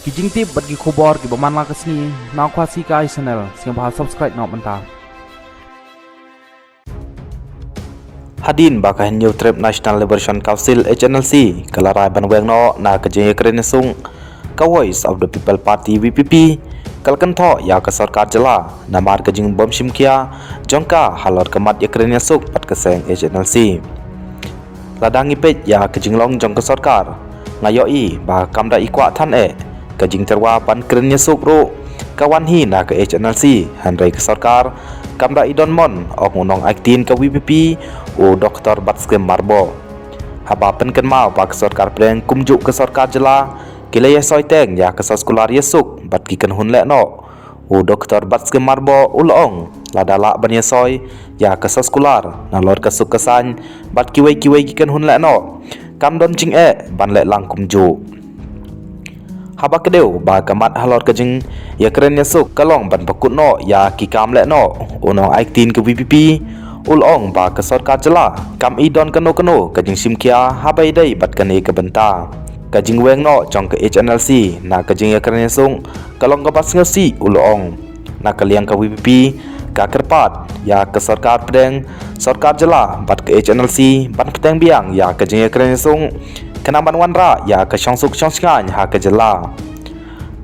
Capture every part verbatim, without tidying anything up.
Ki jingtip bad ki khubor kiba man la ka sngi na Khasi Kai Channel, sngewbha subscribe noh mynta. Hadien ba ka Hynñiewtrep National Liberation Council, H N L C, ka la rai ban weng noh na ka jingïakren ïasuk, ka Voice of the People Party, V P P, ka la kynthoh ïa ka sorkar jylla namar ka jingbym shim khia jong ka halor ka mat ïakren ïasuk bad ka seng H N L C. Lada ngi peit ïa ka jinglong jong ka sorkar, nga ïohi ba kam da i kwah than eh ka jingtyrwa ban kren ïasuk ruh ka wan hi na ka H N L C, hynrei ka sorkar kam da i don mon, ong u nongai ktien ka V P P, u Doktor Batskhem Myrboh. Haba pynkynmaw ba ka sorkar pdeng kumjuh ka sorkar jylla ki la ïasoi teng ïa ka soskular ïasuk bad ki kynhun lehnoh, u Doktor Batskhem Myrboh u la ong, lada lah ban ïasoi ïa ka soskular nalor ka suk ka saiñ bad kiwei kiwei ki kynhun lehnoh, kam don jingeh ban leh lang kumjuh. Haba kdew ba ka mat halor ka jingïakren ïasuk ka long ban pynkut noh ïa ki kam lehnoh, u nongai ktien ka V P P u la ong ba ka sorkar jylla kam i don kano kano ka jingshim khia haba ïadei bad kane ka bynta. Ka jingweng noh jong ka H N L C na ka jingïakren ïasuk ka long kaba sngewsih, u la ong. Na ka liang ka V P P ka kyrpad ïa ka sorkar pdeng, sorkar jylla bad ka H N L C ban bteng biang ïa ka jingïakren ïasuk khnang ban wanrah ïa ka shongsuk shongshngaiñ ha ka jylla.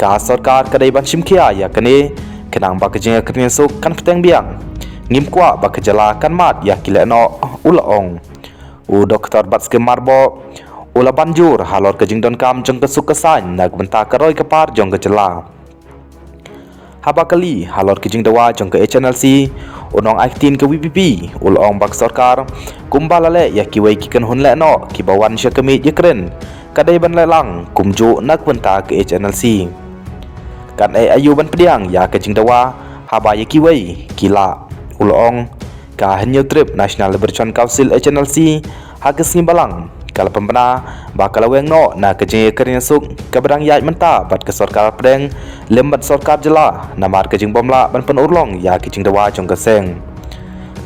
Ka sorkar ka dei ban shim khia ïa kane khnang ba ka jingïakren ïasuk kan bteng biang. Ngim kwah ba ka jylla kan mad ïa ki lehnoh, u la ong. U Doktor Batskhem Myrboh u la ban jur halor ka jingdonkam jong ka suk ka saiñ na ka bynta ka roi ka par jong ka jylla. Haba kylli halor ka jingdawa jong ka H N L C, u nongai ktien ka V P P u la ong ba ka sorkar kumba la leh ïa kiwei ki kynhun lehnoh kiba wan sha ka miej ïakren, ka dei ban leh lang kumjuh na ka bynta ka H N L C. Kan ïai aïu ban pdiang ïa ka jingdawa haba ïa kiwei ki lah, u la ong. Ka Hynñiewtrep National Liberation Council, H N L C, ha ka sngi Balang ka la pynbna ba ka la weng noh na ka jingïakren ïasuk kaba dang ïaid mynta bad ka sorkar pdeng lem bad sorkar jylla namar ka jingbym lah ban pynurlong ïa ka jingdawa jong ka seng.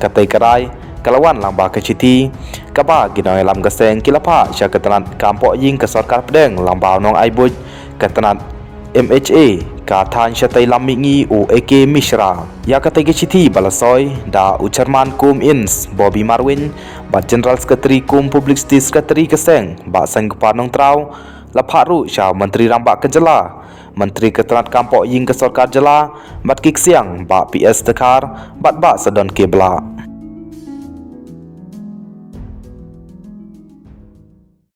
Katei ka rai ka la wan lyngba ka shithi kaba ki nongïalam ka seng ki la phah sha ka tnat kam pohïing ka sorkar pdeng lyngba u nongai buit ka tnat M H A ka thaiñ shatei lam mihngi, u A K Mishra. Ïa katei ka shithi ba la soi da u Chairman kum Ins, Bobby Marweiñ, bad General Secretary kum Publicity Secretary ka seng, Bah Saiñkupar Nongtraw, la phah ruh sha u Myntri Rangbah ka jylla, Myntri ka tnat kam pohïing ka sorkar jylla bad ki ksiang, Bah P S Dkhar bad Bah Sadon K Blah.